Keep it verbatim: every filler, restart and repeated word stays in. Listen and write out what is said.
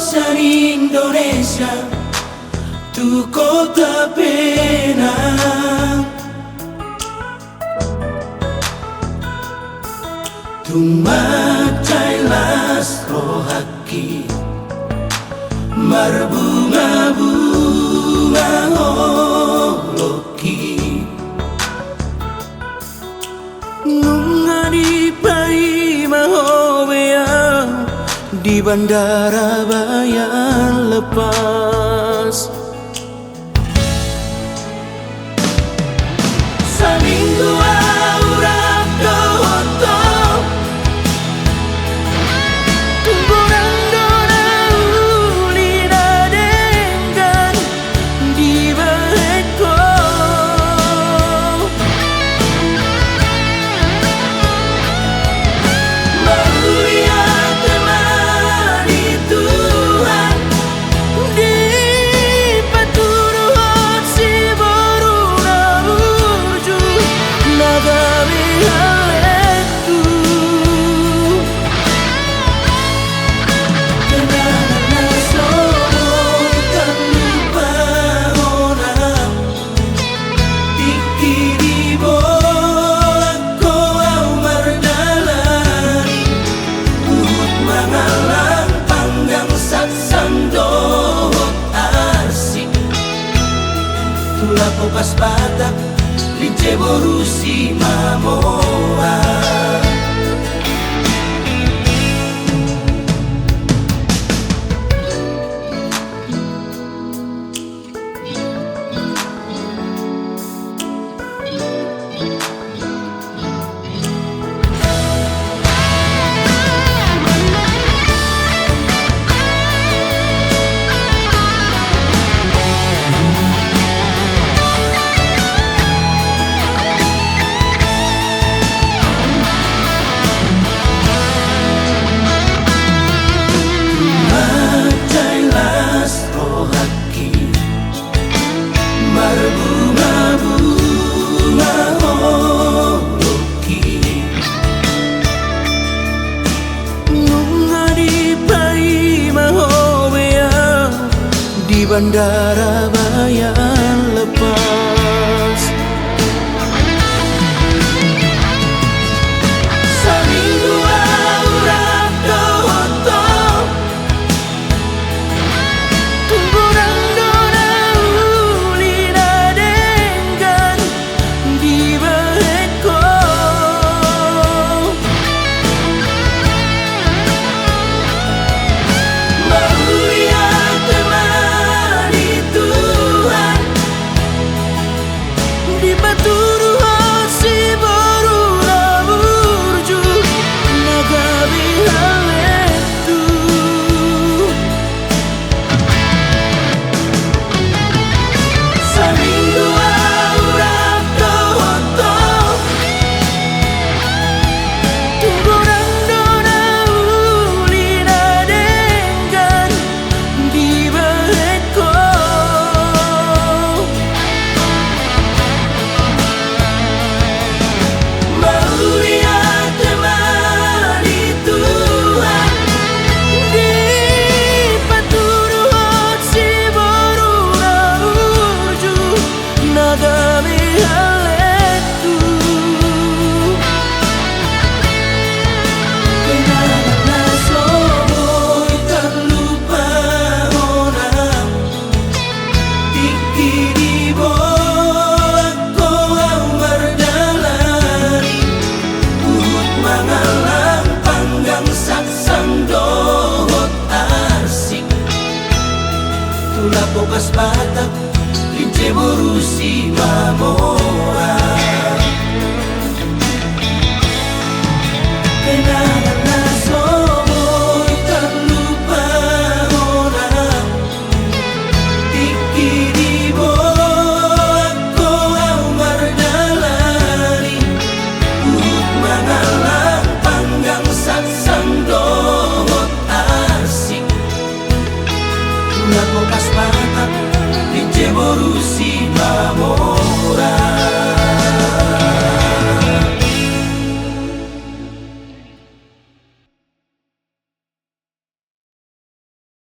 Indonesia tu kota Penang. Tung mansai las rohangki marbunga-bunga holongki. Nunga dipaima ho be au di Bandara Bayan Lepas. Saminggu au rap dohot ho. Tung godang do na uli na denggan dibahen ho. Mauliate ma di Tuhan, dipatuduhon siboru na burju na gabe haletu. Kenangan na so boi tarlupaon, tingki di bolak ho au mardalani, huhut mangallang panggang saksang dohot arsik. Tu Lapokas Batak, Lince boru Simamora. Mansai las rohangki marbunga-bunga holongki. Nunga dipaima ho be au di Bandara Bayan Lepas. Saminggu au rap dohot ho. Tung godang do na uli na denggan dibahen ho. Mauliate ma di Tuhan, dipatuduhon siboru na burju na gabe haletu. Saminggu au rap dohot ho. Tung godang do na uli na denggan dibahen ho. Mauliate ma di Tuhan, dipatuduhon siboru na burju na gabe haletu. Kenangan na so boi tarlupaon, tingki di bolak ho au mardalani, huhut mangallang panggang saksang dohot arsik. Tu Lapokas Batak, Lince boru Simamora. Kenangan na so boi tarlupaon, tingki di bolak ho au mardalani, huhut mangallang panggang saksang dohot arsik. Tu Lapokas Batak, Lince boru Simamora.